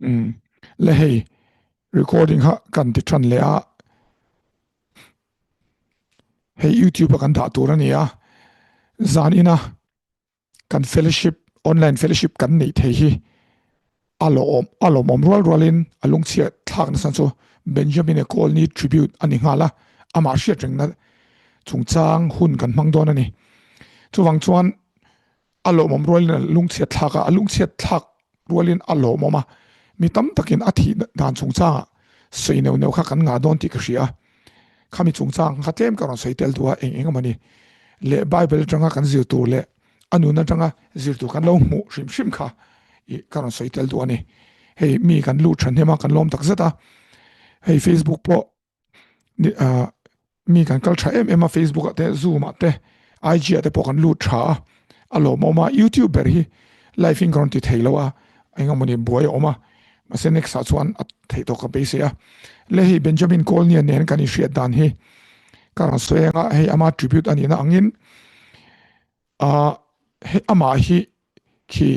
Umm le hei recording kha kan ti than leh a, hei youtube a kan dah tur a ni a, zan ina kan fellowship online fellowship kan neih thei hi a lawm a lawmawm rual rualin a lungchhiat thlak nasa chu Benjamin-a Colney tribute a ni nghal a, amah hriat rengna chungchang hun kan hmang dawn a ni. Chuvang chuan a lawmawm rualin a lungchhiat thlak a, a lungchhiat thlak rualin a lawmawm a, mi tam takin a thih dan chungchangah sawi neuh neuh kha kan ngah dawn tih ka hria a, khami chungchang kha tlem ka rawn sawi tel duh a, eng eng emawni leh Bible atanga kan zir tur leh a nun atanga zir tur kan lo hmuh hrim hrim kha ih ka rawn sawi tel duh a ni. Hei mi kan luh thahnem a, kan lawm tak zet a, hei Facebook pawh mi kan kal tha em em a Facebook ah te Zoom ah te IG ah te pawh kan lut tha a a lawmawm a YouTube ber hi live in ka rawn ti thei lo a eng emawni buai a awm a mahse next ah chuan a theih tawh ka beisei a le hei Benjamin Colnian nen kan inhriat dan hi ka rawn sawi ang a hei ama tribute a nihna angin ah hei amah hi khi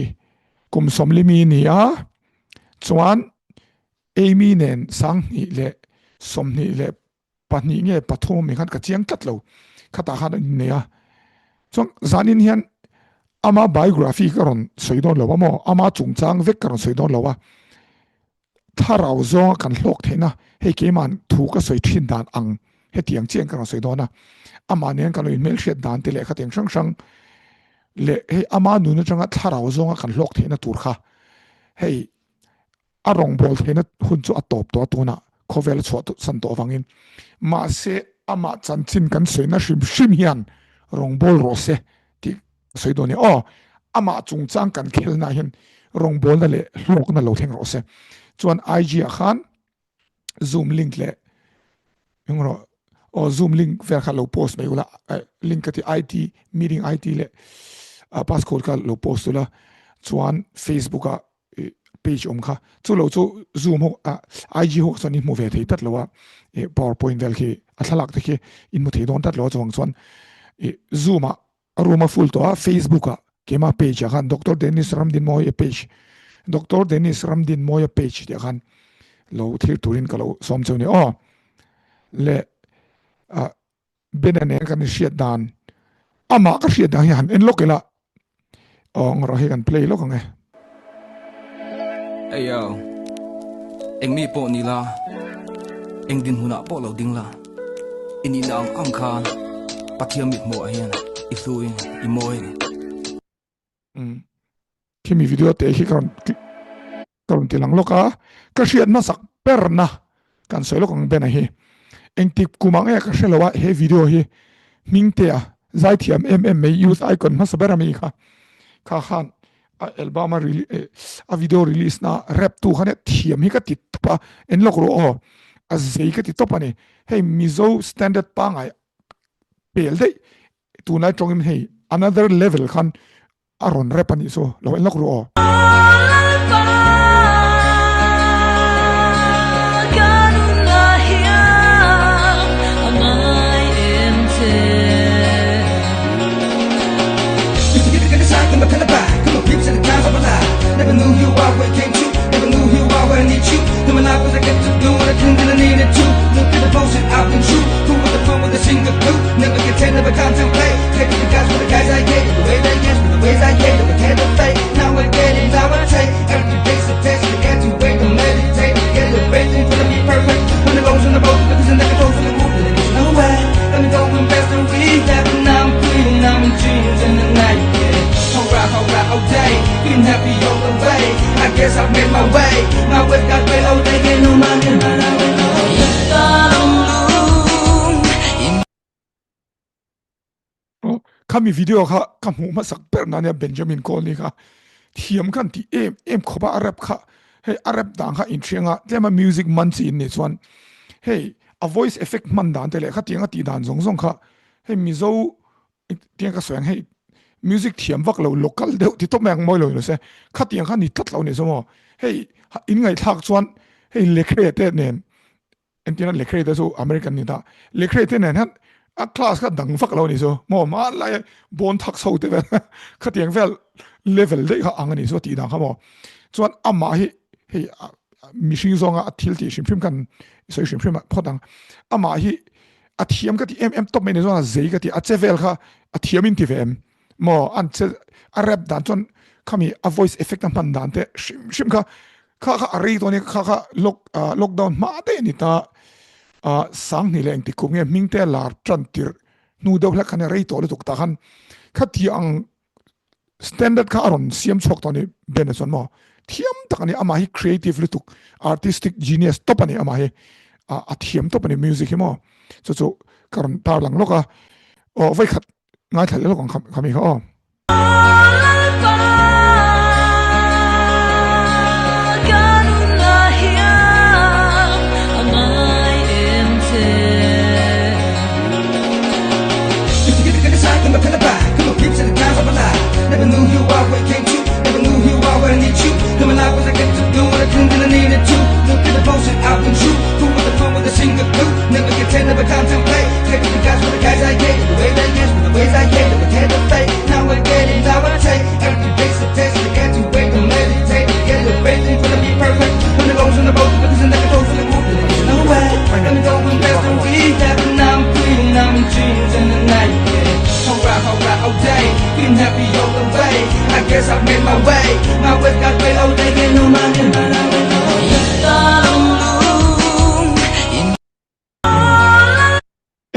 kum sawmlimi a ni a chuan Amy nen 2022 nge pathum mi khan ka chiang tlat lo khatah khan an innei a chuan zanin hian ama biography ka rawn sawi dawn lo a maw ama chungchang vek ka rawn sawi dawn lo a thlarau zawnga kan hlawk theihna hei keiman thu ka sawi thin dan ang hetiang chian ka rawn sawi dawn a amah nen kan lo inhmelhriat dan te leh khatiang hrang hrang leh hei ama nun atanga thlarau zawnga kan hlawk theihna tur kha hei A rawngbâwl theihna hun chu a tâwp tawh a, tûnah khawvêl a chhuah san tawh avângin. Mahse, amah chanchin kan sawina hrim hrim hian rawngbâwl rawh se tih ka sawi dawn a ni. Aw, amah chungchâng kan khelnaah hian rawngbâwlna leh hlawkna lo thleng rawh se. Chuan IG-ah khân Zoom link leh eng rawh aw Zoom link vel kha lo post mai ula, link ka ti IT meeting IT leh passcode kha lo post ula, chuan Facebook-ah page awm kha chu lo chu zoom ho a IG ho chuan in hmu ve thei tlat lo a e powerpoint vel khi a thlalak te khi in hmu thei dawn tlat lo a chuang chuan e zoom ah a room a full tawh a facebook ah keima page ah khan Doctor Dennis Ramdinmawia page Doctor Dennis Ramdinmawia page tih ah khan lo thlir turin ka lo sawm cheu ni aw le a Bena nen kan inhriat dan amah ka hriat dan hi han en lawk ila aw ang rawh hi kan play lawk ang e. Eyo, eng mi pawh ni la, eng dinhmunah pawh lo ding la, i nihna ang ang khan Pathian mithmuhah hian i hluin i mawi a ni. Umm khimi video te hi ka rawn ka rawn ti lang lawk a, ka hriat hmasak berna kan sawi lawk ang Bena hi engtik kum ang nge ka hre lo a he video hi Hmingtea zaithiam em em mai youth icon hmasa ber ami kha kha khan a album a a video release na rap tu khan thiam hi ka ti tawp a en lawk rawh aw a zei ka ti tawp a ni hei Mizo standard pangai pel daih tunlai tawngin hei another level khan a rawn rap a nih chu lo en lawk ru aw. Khami video kha ka hmuh hmasak ber na nia Benjamin Colney kha thiam khan ti em em khawp a a rap kha hei a rap dan kha inhriang a tlem a music man chi in nih chuan hei a voice effect hman dan te leh khatiang a tih dan zawng zawng kha hei Mizo tiang ka sawi ang hei music thiam vak lo local deuh ti tawp mai ang mawi lo ni se khatiang kha ni tlat lo ni chu maw hei in ngaihthlak chuan hei lekre te nen entirna lekre te chu American ni ta lekre te nen hian a class kha dang vak lo ni chu maw hmanlai bawn thak chho te vel khatiang vel level daih kha ang a ni chu a tih dan kha maw chuan amah hi. Hei mihring zawnga a thil tih hrim hrim kan sawi hrim hrim phawt ang. Amah hi a thiam ka ti em em tawp mai ni chuan a zei ka ti a che vel kha a thiam in ti ve em maw an che a rap dan chuan khami a voice effect a hman dan te hrim hrim kha kha kha a rei tawh ania kha kha lock lockdown hma daih a ni ta a sanghnih leh engtik kum nge hming te a lar tan tirh hnu deuh hlek khan a rei tawh lutuk tah khan khati ang standard kha a rawn siam chhuak tawh a ni Ben-a chuan maw thiam tak a ni amah hi creative lutuk artistic genius tawp a ni amah hi a thiam tawp a ni music hi maw chu chu ka rawn tar lang lawk a aw vawikhat ngaithla leh lawk ang khami kha aw.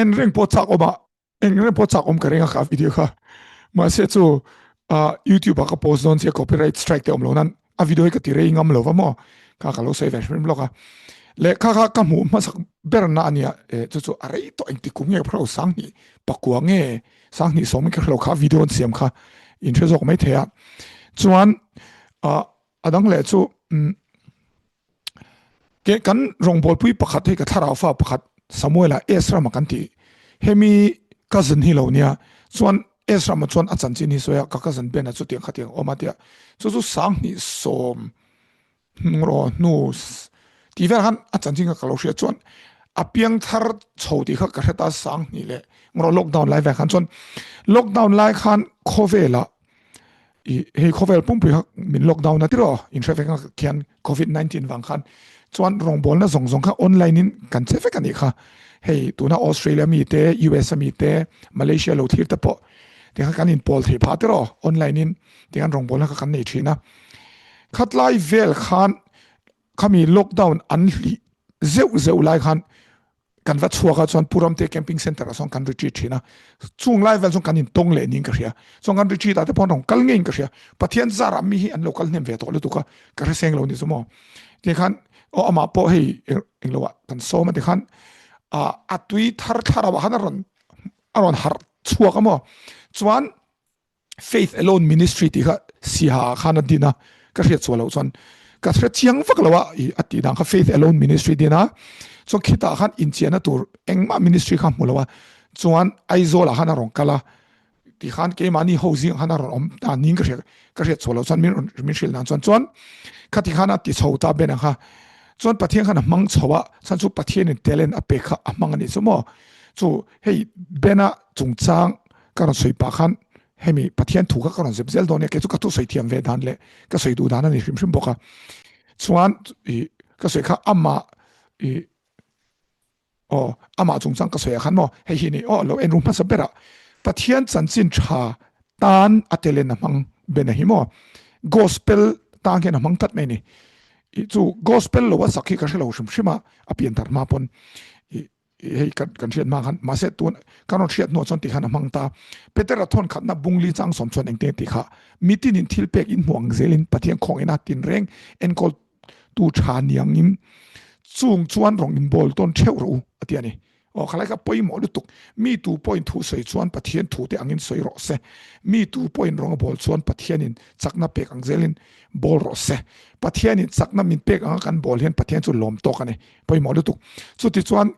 En reng pawh chak awm a eng reng pawh chak awm ka ring a kha video kha mahse chu youtube ah ka post dawn sia copyright strike te awm lo nan a video hi ka ti rei ngam lo va maw kha ka lo sawi ve hrim lawk a leh kha kha ka hmuh hmasak ber na ania e chu chu a rei tawh engti kum nge ka hre lo sanghnih pakua nge sanghnih sawm in ka hre lo kha video an siam kha in hre zawk mai thei a chuan a dang leh chu Ke kan rawngbawlpui pakhat hei ka thlarau fa pakhat Samuela Esrama kan tih hemi cousin hi lo nia chuan Esrama chuan a chanchin hi sawi a ka cousin Ben a chutiang khatiang awm a tia chu chu sanghnih sawm rawh hnu tih vel khan a chanchin kha ka lo hria chuan a piang thar chho tih kha ka hre ta sanghnih leh rawh lockdown lai vel khan chuan lockdown lai khan khawvelah I hei khawvel pumpui kha min lockdown a tiraw in hre vek a khian covid 19 vang khan chuan rawngbawlna zawng zawng kha online in kan che vek a nih kha hei tuna Australia mi te US mi te Malaysia lo thlir te pawh ti khan kan in pawl thei phah tiraw online in ti khan rawngbawlna kha kan nei thin a khatlai vel khan khami lockdown an hlih zeuh zeuh lai khan kan va chhuak a chuan Puramte camping center ah sawn kan retreat thin a chung lai vel chuan kan in tawng leh niin ka hria chuan kan retreat ah te pawh an rawn kal ngeiin ka hria Pathian zarah mi hi an lo kal hnem ve tawh lutuk a ka hre seng lo ni chu maw tikhan aw amah pawh hei englo ah kan sawm a tikhan a tui thar thlarau ah khan a rawn a rawn harh chhuak a maw chuan Faith Alone Ministry tih kha Siha ah khan a din a, ka hriat chhuah loh chuan ka hre chiang vak lo a, i a tih dan kha Faith Alone Ministry din a, chuan khitah khan inchiahna tur engmah ministry kha hmu lo a, chuan Aizawl ah khan a rawn kal a, ti khan keimahni ho zing khan a rawn awm ta niin ka hria ka hriat chhuah loh chuan min rawn min hrilh dan chuan chuan khati khan a ti chho ta Ben-a kha chuan Pathian khan a hmang chho a, chuan chu Pathianin talent a pek kha a hmang a nih chu maw, chu hei Ben-a chungchang Ka rawn sawi pah khan hemi Pathian thu kha ka rawn zep zel dawn nia, kei chu ka thusawi thiam ve dan leh ka sawi duh dan a ni hrim hrim bawk a. Chuan i ka sawi kha amah i aw amah chungchang ka sawi ah khan maw hei hi ni aw lo en ru hmasa berah Pathian chanchin tha tan a tel in a hmang ben a hi maw gospel tang hian a hmang tlat mai a ni. I chu gospel lo a sak hi ka hre lo hrim hrim a, a pian thar hma pawn i hei kan kan hriat hma khan mahse tun kan rawn hriat hnuah chuan tikhan a hmang ta Petera thawn khatna bungli chang sawm chuan engte tih kha mitin in thil pek in hmuh ang zelin Pathian khawng ina tinreng enkawl tu tha niang in chung chuan rawng in bawl tawn theuh rawh u a ti a ni aw khalai kha pawimawh lutuk mi tu pawhin thu sawi chuan Pathian thu te angin sawi rawh se mi tu pawhin rawng a bawl chuan Pathianin chakna pek ang zelin bawl rawh se Pathianin chakna min pek anga kan bawl hian Pathian chu lawm tawk a ni Pawimawh lutuk. Chutichuan,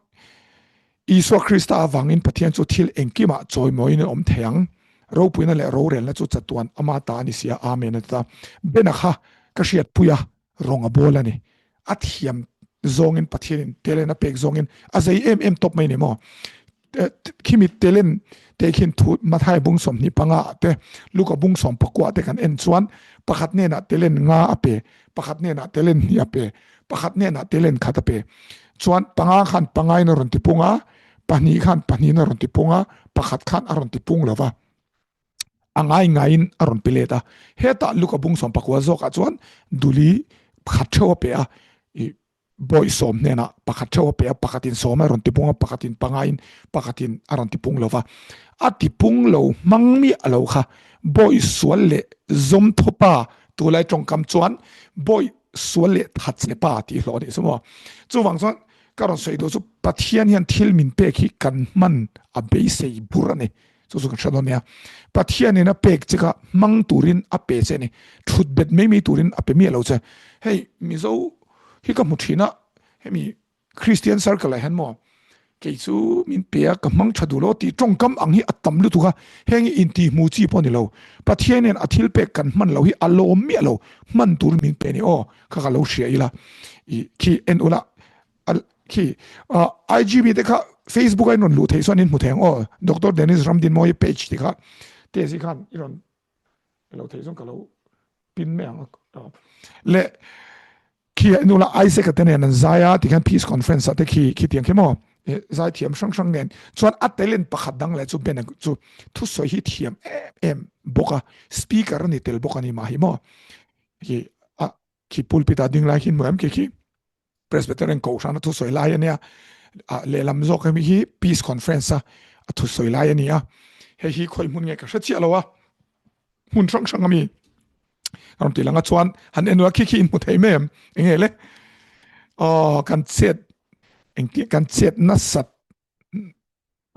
Isua Krista avangin Pathian chu thil engkimah chawimawiin a awm thei ang. Ropuina leh rorelna chu chatuan ama ta a ni si a, Amen a ti ta. Bena kha ka hriatpui a, rawng a bawl a ni. A thiam zawngin Pathianin talent a pek zawngin a zei em em tawp mai ni maw? Khimi talent te khin thu Mathai bung 25 ah te Luka bung 19 te kan en chuan pakhat hnenah talent nga a pe, pakhat hnenah talent hnih a pe, pakhat hnenah talent khat a pe. Chuan panga khan panga in a rawn ti pung a, pahnih khan pahnih in a rawn ti pung a, pakhat khan a rawn ti pung lo va. A ngai ngaiin a rawn pe let a. Hetah Luka bung 19 zawkah chuan duli khat theuh a pe a, i Bawihsawm hnenah pakhat theuh a pe a, pakhatin sawm a rawn tipung a, pakhatin pangain, pakhatin a rawn tipung lo va. A tipung lo hmang miah lo kha Bawihsual leh Zawmthawpa tulai tawngkam chuan Bawihsual leh Thatchhepa tih hlawh a nih chu maw. Chuvang chuan ka rawn sawi duh chu Pathian hian thil min pek hi kan hman a beisei bur a ni. Chu chu kan hre dawn nia. Pathianin a pek che kha hmang turin a pe che a ni. Thut bet mai mai turin a pe miah lo che. Hei Mizo hi ka hmu thin a, hemi Christian circle ah hian maw kei chu min pe a ka hmang tha duh lo tih tawngkam ang hi a tam lutuk a, heng hi intihhmuh chi pawh a ni lo. Pathianin a thil pek kan hman lo hi a lawm miah lo, hman turin min pe a ni aw, kha ka lo hria ila i khi en ula khi IGB te kha Facebook a in rawn luh theih chuan in hmu thei ang aw, Doctor Dennis Ramdinmawii page te kha te khan i rawn lo theih chuan ka lo pin mai ang le khi nu la Isaac te nen an zai a tikhian peace conference ah te khi khi tiang khi maw zai thiam hrang hrang nen chuan a talent pakhat dang leh chu ben chu thusawi hi thiam em em bawk a speaker ani tel bawk ani mah hi maw khi a khi pulpit ah ding lai khi hmu em khi khi Presbyterian kohhran a thusawi lai a nia lehlam zawk hemi hi peace conference a a thusawi lai a ni a hei hi khawi hmun nge ka hre chiah lo a hmun hrang hrang ami rawn ti langa chuan han enua khi khi in hmu thei mai em enge le aw kan chet engti kan chet nasat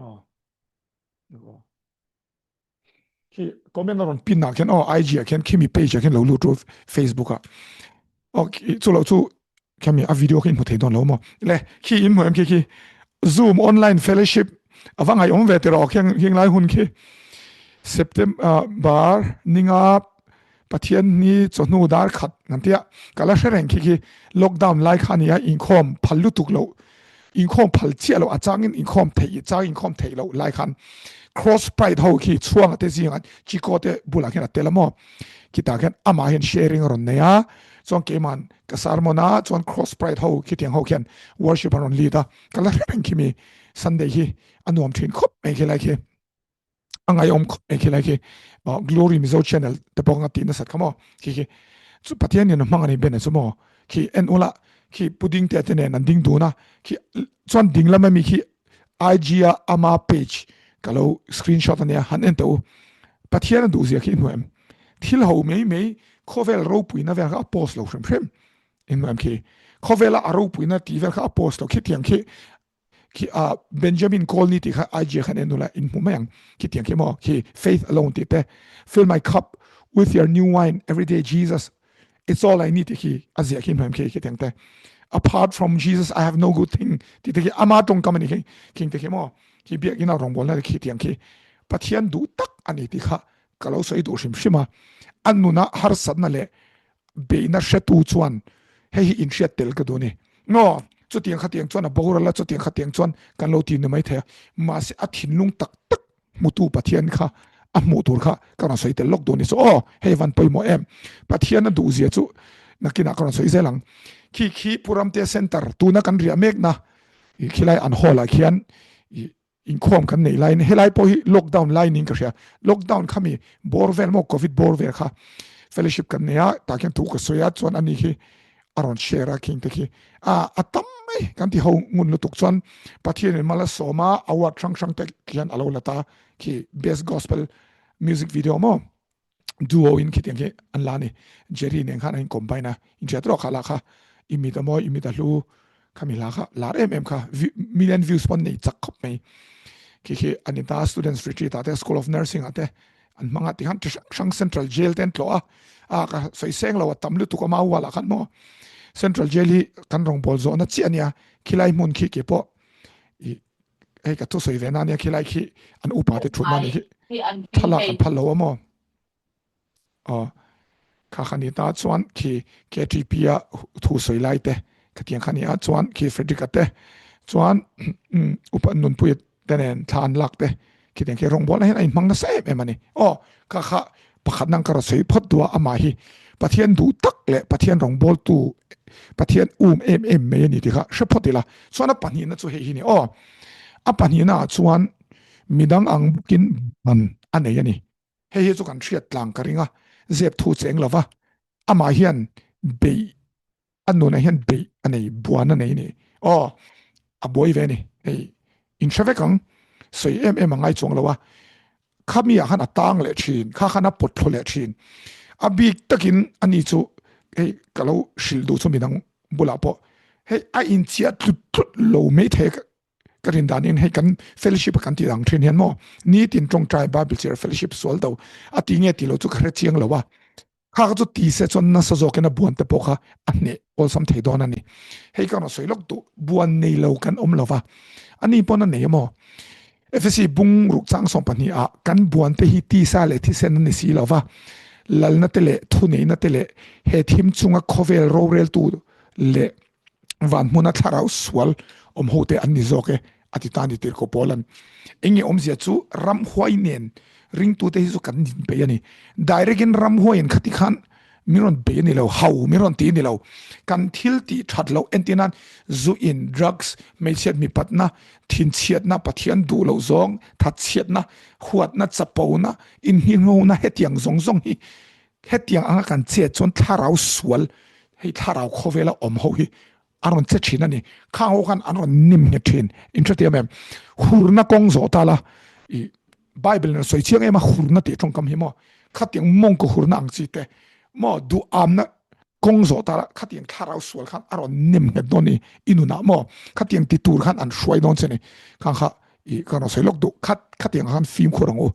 aw Khi comment a rawn pin ah khian aw IG ah khian khimi page ah khian lo lut ru Facebook ah. Aw chu lo chu khami a video khi in hmu thei dawn lo maw. Le khi in hmu em khi khi Zoom online fellowship ava ngai awm ve tiraw khiang hing lai hun khi September bar ninga Pathian ni chawhnu dar khat kan tia ka la hre reng khi khi lockdown lai kha ania inkhawm phal lutuk loh inkhawm phal chiah loh a changin inkhawm theih chang inkhawm theih loh lai khan cross pride ho khi chhuanga te zinga Chico te bulah khian a tel a maw khitah khian amah hian sharing a rawn nei a chuan keiman ka sermon a chuan cross pride ho khitiang ho khian worship an rawn lead a ka la hre reng khi mi Sunday hi a nuam thin khawp mai khi lai khi. A ngaiawm khawp mai khi lai khi Glory Mizo channel te pawh nga tih nasat kha maw khi khi chu Pathian in a hmang ani ben a chu maw khi en ula khi puding te te nen an ding dun a khi chuan ding lam ami khi IG a ama page ka lo screenshot ania han en teh u Pathian a duh zia khi i hmu em thil ho mai mai khawvel ropui na vel kha a post lo hrim hrim in hmu em khi khawvela a ropui na tih vel kha a post lo khitiang khi Khi a Benjamin Colney tih kha IG khan en ula in hmu mai ang. Khi tiang khi maw khi faith alone tih te fill my cup with your new wine every day Jesus it's all I need tih khi a ziah khi hmuam khi khi tiang te apart from Jesus I have no good thing tih te khi ama tawngkam ani khi khing te khi maw khi biakinn a rawngbawlna te khi tiang khi Pathian duh tak ani tih kha ka lo sawi duh hrim hrim a a nuna harsatna leh beihna hretu chuan hei hi inhriat tel ka duh a ni. Ngaw, chutiang khatiang chuan a boral a, chutiang khatiang chuan kan lo ti ni mai thei a, mahse a thinlung tak tak hmutu Pathian kha a hmuh tur kha ka rawn sawi tel lawk duh a ni. Chu aw, hei van pawimawh em? Pathian a duhzia chu nakinah ka rawn sawi zel ang. Khi khi Pu Ramtea Centre tuna kan riah mekna khilai an hall ah khian ih Inkhawm kan neih laiin helai pawh hi lockdown lai niin ka hria. Lockdown kha mi bawr vel maw covid bawr vel kha fellowship kan nei a tah khian thu ka sawi a chuan ani khi a rawn share a khing te khi a a tam mai kan ti ho ngun lutuk chuan Pathian in mal a sawm a award hrang hrang te khian a lo la ta khi best gospel music video maw. Duo in khitiang khi an la ni. Jerry nen khan an in combine a, in hriat rawh kha la kha i mit a mawi, i mit a hlu khami hla kha lar em em kha million views pawn nei chak khawp mai. Khi khi an in ta students retreat ah te school of nursing ah te an hmang a tikhan chi hrang hrang central jail te an tlawh a, a ka sawi seng lo a tam lutuk a mau ah khan maw central jail hi kan rawngbawl zawhna chiah a nia khilai hmun khi keipawh i hei ka thusawi ve na nia khilai khi an upa te thutna ni khi thlalak an phal lo a maw aw kha kha ni ta chuan khi KTP a thu sawi lai te khatiang kha ni a chuan khi Frederick a te chuan upa nunpui. te nen thla an lak te khitiang khi rawngbawlna hian a inhmang nasa em em a ni. Aw kha kha pakhat nang ka rawn sawi phawt duh a amah hi Pathian duh tak leh Pathian rawngbawltu Pathian um em em mai a ni tih kha hre phawt ila. Chuan a pahnihna chu hei hi ni aw a pahnihna ah chuan midang ang bawkin ban a nei a ni. Hei hi chu kan hriat tlang ka ring a zep thu cheng lova amah hian beih a nunah hian beih a nei buan a nei ni aw a buai ve ni hei in hre vek ang sawi em em a ngai chuang lo a khami ah khan a tang leh thin kha khan a pawt thlu leh thin a bik takin ani chu hei ka lo hrilh duh chu midang bulah pawh hei a inchiah tlut tlut lo mai thei ka rin danin hei kan fellowship kan tih ang thin hian maw nitin tawngtai bible chhiar fellowship sual do a ti nge ti lo chu ka hre chiang lo a Kha kha chu ti se chuan nasa zawkin a buan te pawh kha a hneh awlsam thei dawn a ni. Hei ka rawn sawi lawk duh, buan nei lo kan awm lo va, a ni pawn a nei emaw? Efesi bung ruk chang 12 ah kan buan te hi tisa leh thisen a ni si lo va, lalna te leh thuneihna te leh he thim chunga khawvel roreltu leh van hmuna thlarau sual awm ho te an ni zawk e a ti ta ni tir ko Paul an enge awmzia chu ramhuai nen ringtu te hi chu kan din bei ani direct in ramhuai in khati khan min rawn bei ani lo hau min rawn ti ani lo kan thil ti that lo entinan zu in drugs hmeichhiat mipatna thinchhiatna pathian duh lo zawng thatchhiatna huatna chapona inhninghona hetiang zawng zawng hi Hetiang anga kan chet chuan thlarau sual, hei thlarau khawvela awm ho hi a rawn che thin a ni. Khang ho khan an rawn nim nghet thin. In hre thiam em? Hurna kawng zawh ta la, i Bible in a sawi chiang em a, hurna tih tawngkam hi maw, khatiang mawngkaw hurna ang chi te maw, duhamna kawng zawh ta la, khatiang thlarau sual khan a rawn nim nghet dawn ni i nunah maw, khatiang ti tur khan an hruai dawn che ni. Khang kha I ka rawn sawi lawk duh khat khatiang khan fimkhur ang u.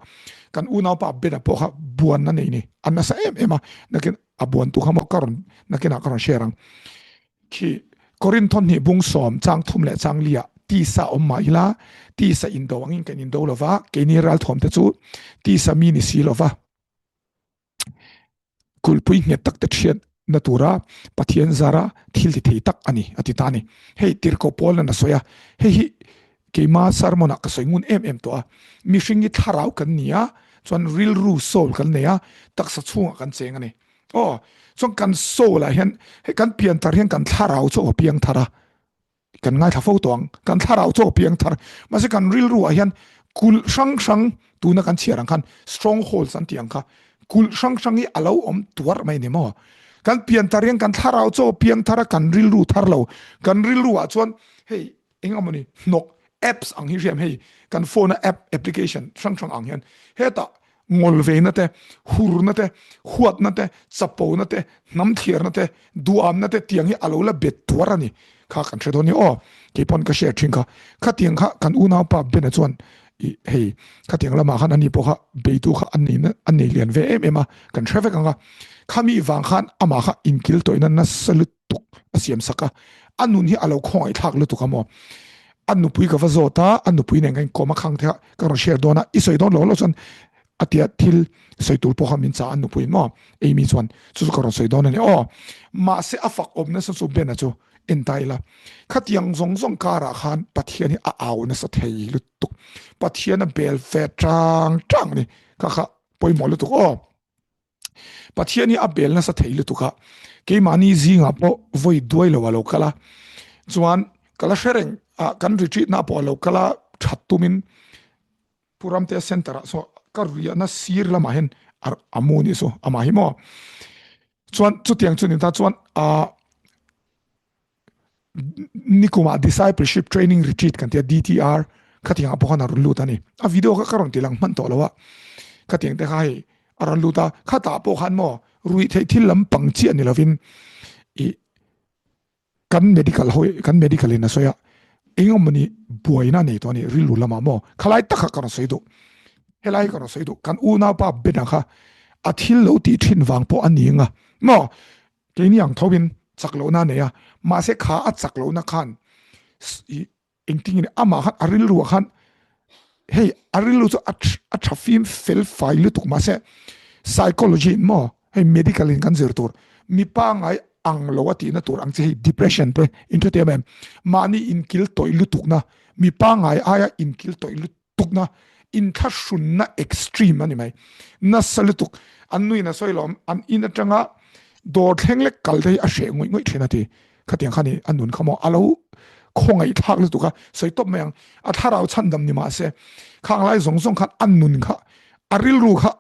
Kan unaupa Bena pawh kha buan a nei ni. A nasa em em a, nakin a buan tu kha maw ka rawn nakinah ka rawn share ang. Khi Korinth hnih bung sawm chang thum leh chang li ah tisa awm mah ila tisa indo angin kan indo lova, keini ralthuam te chu tisa mi ni si lova. Kulhpui nghet tak te thiatna tura Pathian zara thil ti thei tak a ni, a ti ta a ni. Hei Tirhkoh Paul-a'n a sawi a, hei hi keima sermon-ah ka sawi ngun em em tawh a. Mihring hi thlarau kan ni a, chuan rilru, soul, kan nei a, taksa chhungah kan cheng a ni. Aw, chuan kan soul-ah hian, hei kan pian thar hian kan thlarau chu a piang thar a, kan ngaithla fo tawh ang kan thlarau chu a piang thar mahse kan rilru ah hian kulh hrang hrang tuna kan chhiar ang khan strongholds an tih ang kha kulh hrang hrang hi a lo awm tuar mai ni maw kan pian thar hian kan thlarau chu a piang thar a kan rilru thar lo kan rilru ah chuan hei eng amawni hnawk apps ang hi hriam hei kan phone a app application hrang hrang ang hian hetah ngawlveina te, hurna te, huatna te, chapona te, hnam thliarna te, duamna te tiang hi a lo la bet tuar a ni. Kha kan hre dawn ni aw, kei pawn ka share thin kha. Khatiang kha kan unaupa Bena chuan i hei khatiang lamah khan ani pawh kha beitu kha an nei an nei lian ve em em a, kan hre vek ang a. Khami vang khan amah kha inkil tawihna nasa lutuk tuk a siam sak a, a nun hi a lo khawngaih thlak lutuk a maw? A nupui ka va zawt a, a nupui nen kan inkawm a khang te kha ka rawn share dawn a, i sawi dawn lo lo chuan a tia thil sawi tur pawh kha min chah a nupui maw? Amy chuan chu chu ka rawn sawi dawn a ni aw. Mahse a fak awm nasa chu Bena chu en ta ila, khatiang zawng zawng karah khan Pathian hi a au nasa thei lutuk, Pathian a bel ve tang tang a ni, kha kha pawimawh lutuk aw. Pathian hi a bel nasa thei lutuk a, keimahni zingah pawh vawi duai lo a lo kal a, chuan ka la hre reng a, kan retreat na pawh a lo kal a, that tumin Pu Ramtea Centre ah saw ka riahna sir lamah hian a mu nih chu amah hi maw. Chuan chutiang chu ni ta chuan ah Nikumah Discipleship Training Retreat kan tia DTR khatiangah pawh khan a rawn lut a ni. A video kha ka rawn ti lang hman tawh lo a. Khatiang te kha hei a rawn lut a, khatah pawh khan maw ruih theih thil lam pang chiah ni lovin ih kan medical ho kan medical in a sawi a, eng emawni buaina a nei tawh a ni rilru lamah maw khalai tak kha ka rawn sawi duh. Helai hi ka rawn sawi duh kan unaupa Bena kha a thil lo tih thin vang pawh a ni ang a maw Keini ang tho in chak lohna a nei a, mahse kha a chak lohna khan i engtin nge amah khan a rilru ah khan hei a rilru chu a a tha fim fel fai lutuk mahse psychology in maw hei medical in kan zir tur mi pangai ang lo a tihna tur ang chi hei depression te in hre thiam em mahni inkil tawih lutuk na. Mi pangai aia inkil tawih lutukna, inthlahrunna extreme a ni mai. Nasa lutuk. An nuin a sawi lawm, an in atanga dawr thleng lek kal te hi a hreh ngawih ngawih thin a ti. Khatiang kha ni a nun kha maw a lo khawngaih thlak lutuk a, sawi tawp mai ang. A thlarau chhandam ni mahse, khang lai zawng zawng khan a nun kha, a rilru kha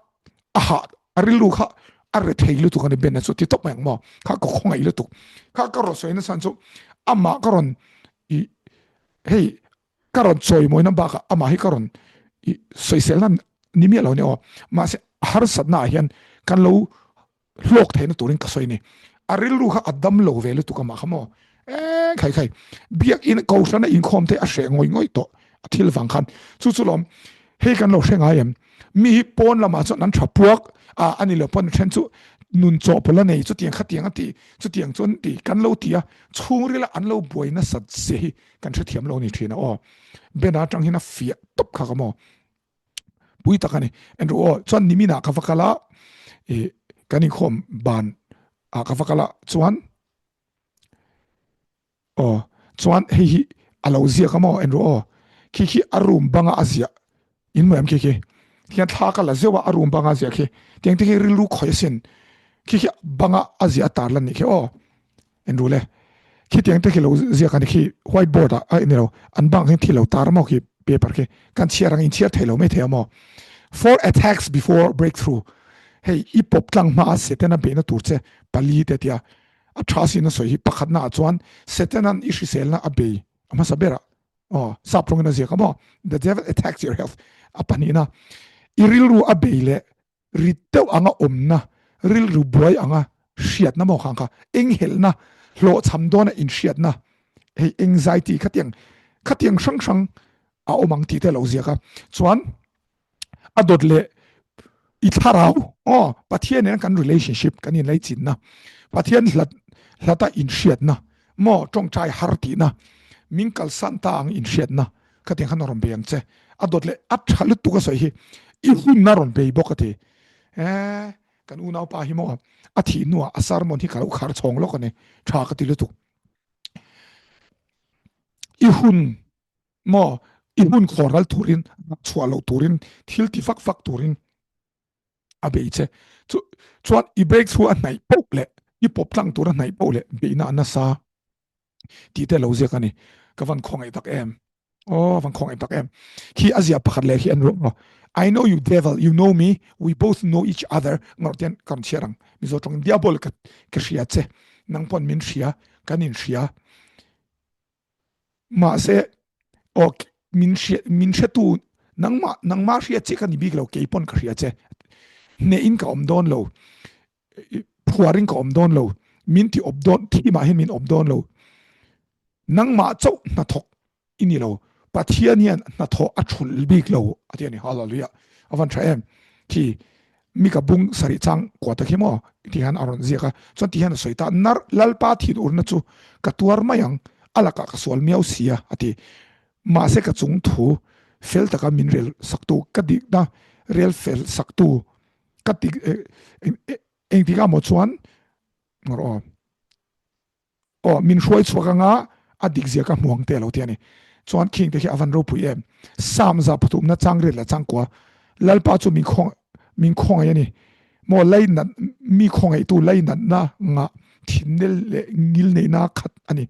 a hah, a rilru kha a re thei lutuk a ni Ben-a chu ti tawp mai ang maw. Kha ka khawngaih lutuk. Kha ka rawn sawi nasa chu amah ka rawn i hei ka rawn chawimawina bakah amah hi ka rawn i sawiselna ni miah lo ni aw. Mahse harsatna ah hian kan lo hlawk theihna turin ka sawi ni. A rilru kha a dam lo ve lutuk amah kha maw. Eng khai khai biakin kohhrana inkhawm te a hreh ngawih ngawih tawh a thil vang khan. Chu chu lawm hei kan lo hre ngai em. Mi hi pawn lamah chuan an tha puak a ani lo pawn then chu nun chawhpawlh a nei chutiang khatiang a ti chutiang chuan ti kan lo ti a chhungrila an lo buai nasat zia hi kan hrethiam lo ni thin a aw. Bena atang hian a fiah tawp kha ka maw. Pui tak a ni. Andrew aw chuan nimin ah ka va kal a i kan inkhawm ban ah ka va kal a chuan aw chuan hei hi a lo ziak a maw Andrew aw khi khi a room banga a ziah in hmu em khi khi hian thla ka la zeuh a a room banga a ziah khi tiang te khi rilru khawih asin khi khi banga a ziah a tar lan nih khi aw. En ru le. Khitiang te khi lo ziak a ni khi white board ah a ni lo an bang hian thi lo tar maw khi paper khi kan chhiar ang in chhiar thei lo mai thei a maw. Four attacks before breakthrough hei i pawp tlang hma a Setana beihna tur che pali te tia a tha sin a sawi hi pakhatna ah chuan Setanan i hriselna a bei a hmasa ber ah aw sap tawngin a ziak a maw the devil attacks your health a pahnihna i rilru a bei leh rit deuh anga awmna, rilru buai anga hriatna maw khang kha, enghelhna, hlawhchham dawna inhriatna, hei anxiety khatiang khatiang hrang hrang a awm ang tih te a lo ziak a. Chuan a dawt leh i thlarau aw Pathian nen kan relationship kan inlaichinna, Pathian hlat hlata inhriatna maw tawngtai har tihna, min kalsan ta ang inhriatna Khatiang khan a rawn bei ang che. A dawt leh a tha lutuk a sawi hi i hun a rawn bei bawk a ti. Eh, kan unaupa hi maw a thih hnuah a sermon hi ka lo khar chhawng lawk a ni. Tha ka ti lutuk. I hun maw i hun khawral turin chhuah loh turin thil ti fak fak turin a bei che. Chu chuan i breakthrough a hnaih poh leh i pawp tlang tur a hnaih poh leh beihna a nasa. tih te lo ziak a ni. Ka van khawngaih tak em. Oh, van khawngaih tak em. Khi a zia pakhat leh khi an ruak maw. I know you devil, you know me, we both know each other. Ngawr tian kan chhiar ang. Mizo tawngin diabol ka ka hria che. Nang pawn min hria, kan in hria. Mahse, oh, min hria min hretu nangmah nangmah hria che ka ni bik lo, kei pawn ka hria che. Hneh in ka awm dawn lo. phuarin ka awm dawn lo min ti awp dawn thi mah hian min awp dawn lo nangmah chauh hnathawk i ni lo Pathian hian hnathawh a thulh bik lo a ti a ni hallelujah a van tha em khi mi ka bung sarih chang kua ta khi maw ti hian a rawn ziak a chuan ti hian a sawi ta nar lalpa thin urna chu ka tuar mai ang a lakah ka sual miau sia a ti mahse ka chung thu fel taka min rel saktu ka dikna rel fel saktu ka ti engtik ah maw chuan ngawr aw aw min hruai chhuak anga a dik zia ka hmuang te lo ti ani chuan khing te khi avan ropui em sam za pathumna chang riat la chang kua lalpa chu min khong min khawngaih ani maw lainat mi khawngaih tu lainat na nga thinnel leh ngil neihna khat ani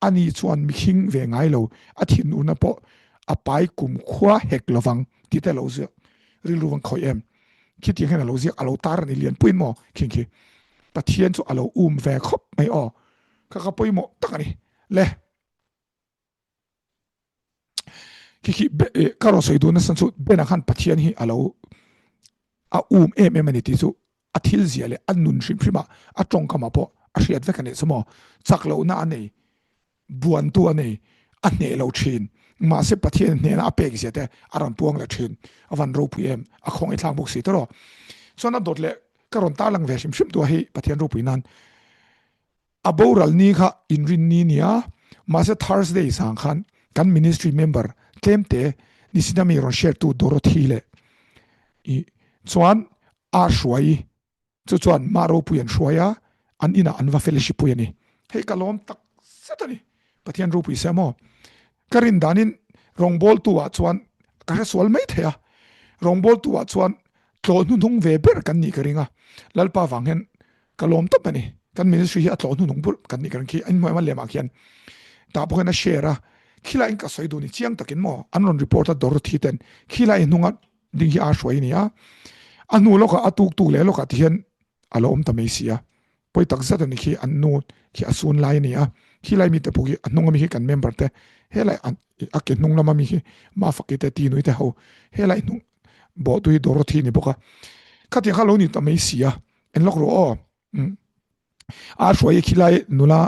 ani chuan mihring ve ngai lo a thin urna pawh a pai kum khua hek lovang ti te lo ziak rilru ang khawih em khitiang hian alo ziak alo tar ani lian puiin maw khing khi Pathian chu alo um ve khawp mai aw kha kha pawimawh tak ani le khi khi ka rawn sawi duhna san chu Bena khan Pathian hi alo a um em em ani tih chu a thil zia leh a nun hrim hrim ah a tawngkam ah pawh a hriat vek ani chu maw chak lohna a nei buantu a nei, a hneh lo thin. Mahse Pathian hnehna a pek zia te a rawn puang leh thin. A van ropui em, a khawngaih thlak bawk si tawrh. Chuan a dawt leh ka rawn tarlang ve hrim hrim tu a hei Pathian ropui nan a boral ni kha inrin ni nia, mahse Thursday sang khan kan ministry member tlemte nisina mi rawn share tu Dorothy leh i chuan a hruai Chu chuan mah ropui an hruai a, an inah an va fellowship pui a ni. Hei ka lawm tak zet a ni. Pathian ropui se maw? Ka rin danin. Rawngbawltu ah chuan ka hre sual mai thei a, rawngbawltu ah chuan tlawh hnuhnung ve ber kan nih ka ring a, Lalpa vang hian ka lawm tawp a ni. Kan ministry hi a tlawh hnuhnung bur kan nih ka ring khi a inhmuh em a lemah khian tah pawh hian a share a, khilai in ka sawi duh ni chiang takin maw an rawn report a Dorothy ten khilai hnunga ding hi aa hruai a ni a, a hnu lawkah a tuk tuk leh lawkah ti hian a lo awm ta mai si a, pawi tak zet a ni khi an nu khi a sun lai a ni a, khilai mite pawh khi a hnung ami khi kan member te helai a ke hnung lama mi khi Mafaki te Tinui te ho helai hnung bawhtu hi Dorothy a ni bawk a, khatiang kha a lo ni ta mai si a, en lawk rawh aw. A hruai khilai nula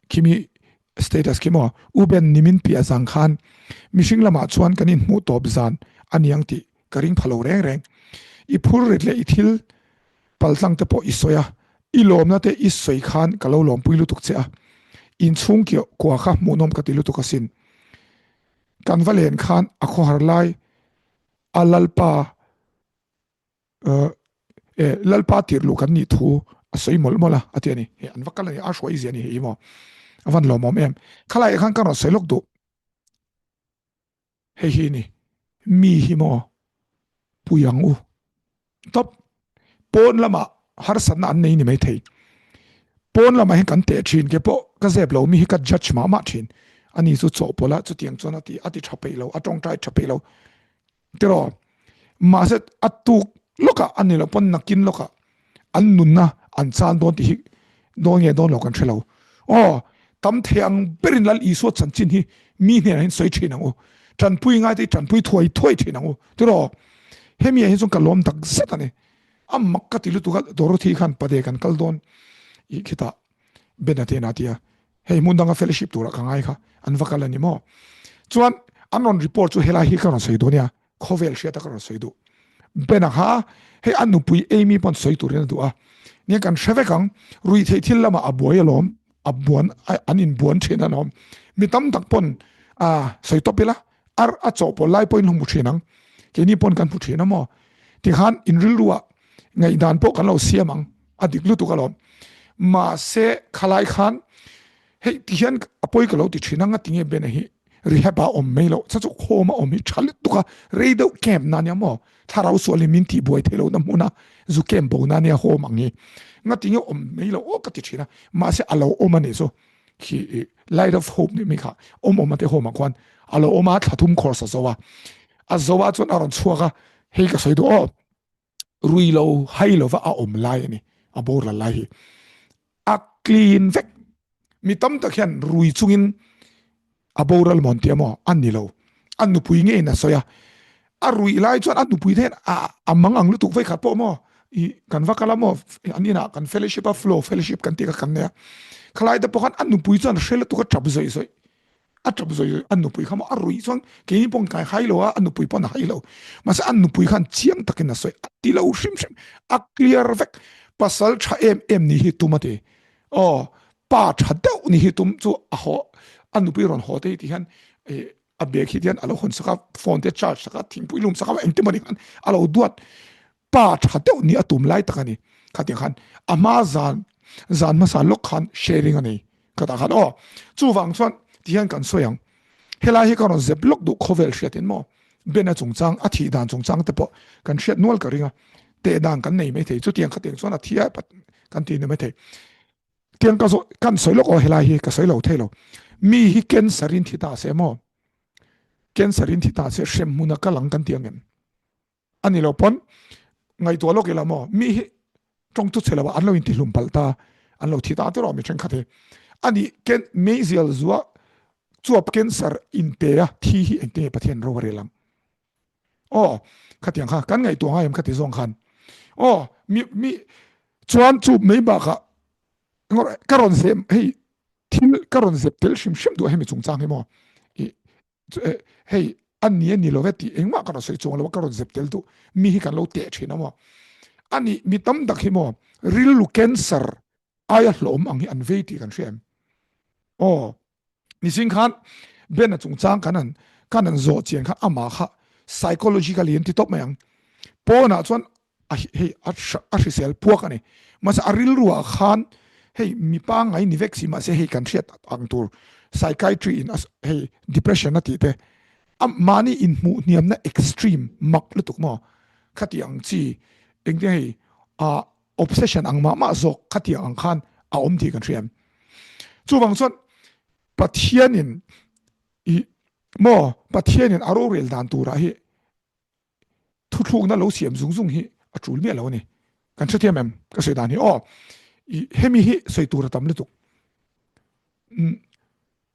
khimi status khi maw U Ben nimin piah zang khan mihring lamah chuan kan inhmuh tawp zan a niang tih ka ring pha lo reng reng. I phur rit leh i thil paltlang te pawh i sawi a, i lawmna te i sawi khan ka lo lawmpui lutuk che a, inchhung kiah kua kha hmuhnawm ka ti lutuk asin. Kan va len khan a khawhar lai a Lalpa e Lalpa tirh luh kan nih thu a sawi mawlh mawlh a, a ti a ni. Hei an va kal a ni, a hruai zia a ni hei hi maw? A van lawmawm em. Khalai ah khan ka rawn sawi lawk duh. Hei hi ni, mi hi maw pui ang u. Top pawn lamah harsatna an nei ni mai thei. Pawn lamah hian kan teh thin ke pawh ka zep lo mi hi ka judge mah mah thin. Ani chu chawhpawlh a chutiang chuan a ti a ti tha peih lo, a tawngtai tha peih lo. Tiraw? Mahse a tuk lawkah a ni lo pawn nakin lawkah an nunna an chan dawn tih hi dawn nge dawn lo kan hre lo. Aw, tam thei ang berin Lal Isua chanchin hi mi hnenah hian sawi thin ang u. Tanpui ngai te hi tanpui thuai thuai thin ang u. Tiraw? Hemi ah hian chuan ka lawm tak zet a ni. A mak ka ti lutuk a, Dorothy khan pade kan kal dawn i khitah Ben-a te ina tia hei hmun danga fellowship turah ka ngai kha an va kal a ni maw? Chuan an rawn report chu helai hi ka rawn sawi duh ania, khawvel hriata ka rawn sawi duh. Ben-a kha hei a nupui Amy pawn sawi turin a duh a, nia kan hre vek ang, ruihtheih thil lamah a buai alawm, a buan an inbuan thin alawm, mi tam tak pawn a sawi tawp ila, ar a chawhpawlh lai pawhin hmu thin ang, keini pawn kan hmu thin a maw? Tikhan in rilruah ngaihdan pawh kan lo siam ang, a dik lutuk alawm. Mahse khalai khan hei ti hian a pawi ka lo ti thin ang a tinge Ben-a hi rehab ah awm mai loh, cha chu home a awm hi tha lutuk a, rei deuh camp na nia maw, thlarau sual hi min tih buai theih loh na hmun a, zu camp bo na nia home ang hi, ngatinge awm mai loh aw ka ti thin a, mahse a lo awm a nih chu. Khi light of hope nih mi kha awm awm ate home ah khuan a lo awm a thla thum course a zo a, a zo ah chuan a rawn chhuak a, hei ka sawi duh aw, rui lo hai lova a awm lai a ni, a boral lai hi a clean vek, mi tam tak hian rui chungin a boral mawn tia maw a ni lo, a nupui ngeiin a sawi a, a ruih lai chuan a nupui te hian a a mang ang lutuk vei khat pawh maw i kan va kal a maw an inah kan fellowship a flow fellowship kan tih kha kan nei a khalai te pawh khan a nupui chuan hre lutuk a tap zawih zawih a tap zawih zawih a nupui kha maw a ruih chuan keini pawh kai hai lo a a nupui pawn a hai lo mahse a nupui khan chiang takin a sawi a ti lo hrim hrim a clear vek pasal tha em em ni hi tum a ti aw pa tha deuh ni hi tum chu a haw a nupui rawn haw te hi ti hian a bag hi hian a lo hawn sak a, phone te charge sak a, thingpui lum sak a, engtin mawni khan a lo duat pa tha deuh ni a tum lai tak a ni. Khatiang khan a hma zan zan hmasa lawk khan sharing a nei khatah khan aw chuvang chuan tihian kan sawi ang helai hi ka rawn zep lawk duh khawvel hriatin maw Ben-a chungchang a thih dan chungchang te pawh kan hriat nual ka ring a teh dan kan nei maithei chutiang khatiang chuan a thi a kan ti ni maithei. Tiang ka zawh kan sawi lawk aw helai hi ka sawi lo thei lo. Mi hi cancer in thi ta se maw? Cancer in thi ta se hrem hmun a kal ang kan ti ang em? A ni lo pawn ngaihtuah lawk ila maw? Mi hi tawng chu che lo ah an lo in ti hlum palh ta, an lo thi ta te rawh mi thenkhat hi. A nih ken meizial zua chuap cancer in pe a thi hi engtin nge Pathian ro a rel ang? Aw khatiang kha kan ngaihtuah ngai em khati zawng khan aw mi mi chuan chu mai bakah ka rawn zep hei thil ka rawn zep tel hrim hrim duh hemi chungchang hi maw i hei an ni ani lo ve tih engmah ka rawn sawi chuang lo ka rawn zep tel duh mi hi kan lo teh thin a maw ani mi tam tak hi maw rilru cancer aia hlawm ang hi an vei tih kan hria em aw Mihring khan Ben-a chungchang kan han kan han zawh chian khan amah kha psychologically an ti tawp mai ang. Pawnah chuan a hei a a hrisel puak a ni. Mahse a rilruah khan hei mi pangngai ni vek si mahse hei kan hriat ang tur psychiatry in a hei depression a tih te. A mahni inhmuh hniamna extreme mak lutuk maw? Khati ang chi engtin hei ah obsession ang mah mah zawk khatiang ang khan a awm tih kan hria em? Chuvang chuan Pathianin i maw Pathianin a rorel dan turah hi thuthlukna lo siam zung zung hi a tul miah lo a ni. Kan hrethiam em? Ka sawi dan hi aw. I hemi hi sawi tur a tam lutuk.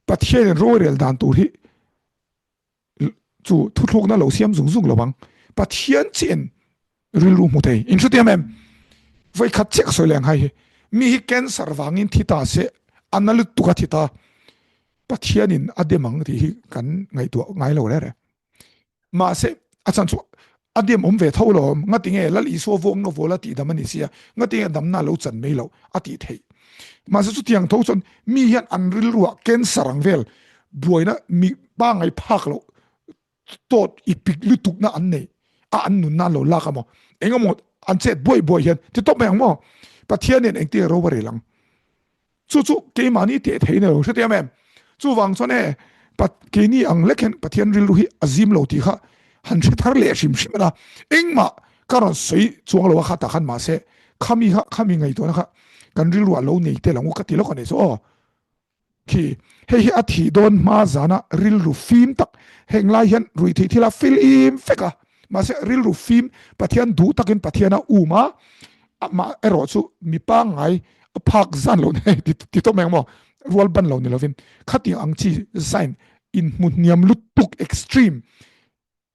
Pathianin rorel dan tur hi chu thuthlukna lo siam zung zung lo ang. Pathian chiin rilru hmu thei. In hrethiam em? Vawi khat chiah ka sawi leh ang hai hi. Mi hi cancer vangin thi ta se, a na lutuk a thi ta. Pathianin a dem ang tih hi kan ngaihtuah ngai lo rere. Mahse, a chan chu a dem awm ve tho lo. Ngati nge Lal Isua vawng na vawl a tih dam a ni sia, ngati nge damna lo chan mai lo a tih theih. Mahse chutiang tho chuan mi hian an rilruah cancer ang vel buaina mi pangai phak loh tawt i pik lutukna an nei a an nunna an lo lak a maw eng emaw an chet buai buai hian ti tawp mai ang maw Pathian hian engtin ro a rel ang. Chu chu keimahni teh theih a ni lo hrethiam em? Chuvang chuan e, keini ang lek hian Pathian rilru hi a zim lo tih kha han hre thar leh hrim hrim a na. Engmah ka rawn sawi chuang lo a kha tah khan mahse khami kha khami ngaihtuahna kha kan rilru ah lo nei tel ang u ka ti lawk a ni chu aw. Khi hei hi a thih dawn hma zana rilru fim tak heng lai hian ruihtheih thil a fil im fek a mahse rilru fim Pathian duh takin Pathian a um a amah erawh chu mi pangngai a phak zan lo nei ti tawp mai ang maw rual ban lo ni lovin khatiang ang chi sign inhmu hniam lutuk extreme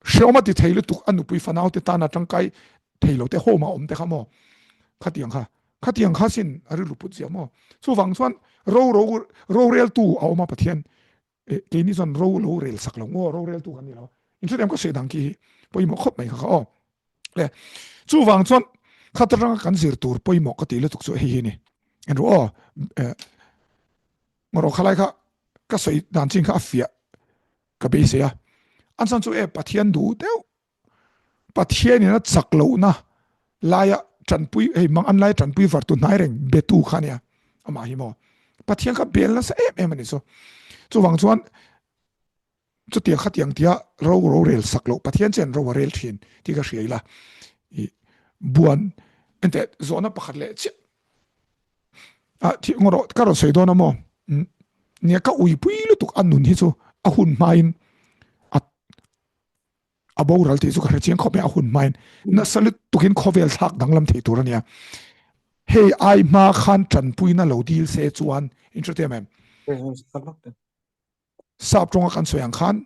hreawm a ti thei lutuk a nupui fanau te tana tangkai thei lo te home a awm te kha maw khatiang kha khatiang kha sin a rilru put zia maw chuvang chuan ro ro roreltu a awm a Pathian keini chuan ro lo rel sak lo ngaw roreltu kan ni lo in hrethiam ka sawi dang khi hi pawimawh khawp mai kha kha aw le chuvang chuan khat atanga kan zir tur pawimawh ka tih lutuk chu hei hi ni en ru aw ngawrh khalai kha ka sawi dan chin kha a fiah ka beisei a an chan chu e Pathian duh deuh Pathianin a chak lohna laia tanpui hei mang an laia tanpui var tu hnai reng betu kha ania amah hi maw Pathian kha bel nasa em em ani chu chuvang chuan chutiang khatiang tia ro ro rel sak loh Pathian chuan ro a rel thin tih ka hria ila i buan ente zawhna pakhat leh chiah a thi ngawrh ka rawn sawi dawn a maw nia ka uipui lutuk a nun hi chu a hun hmain a a boral tih chu ka hre chiang khawp mai a hun hmain nasa lutukin khawvel thlak danglam thei tur a nia hei ai hma khan tanpuina lo dil se chuan in hre em em sap tawnga kan sawi ang khan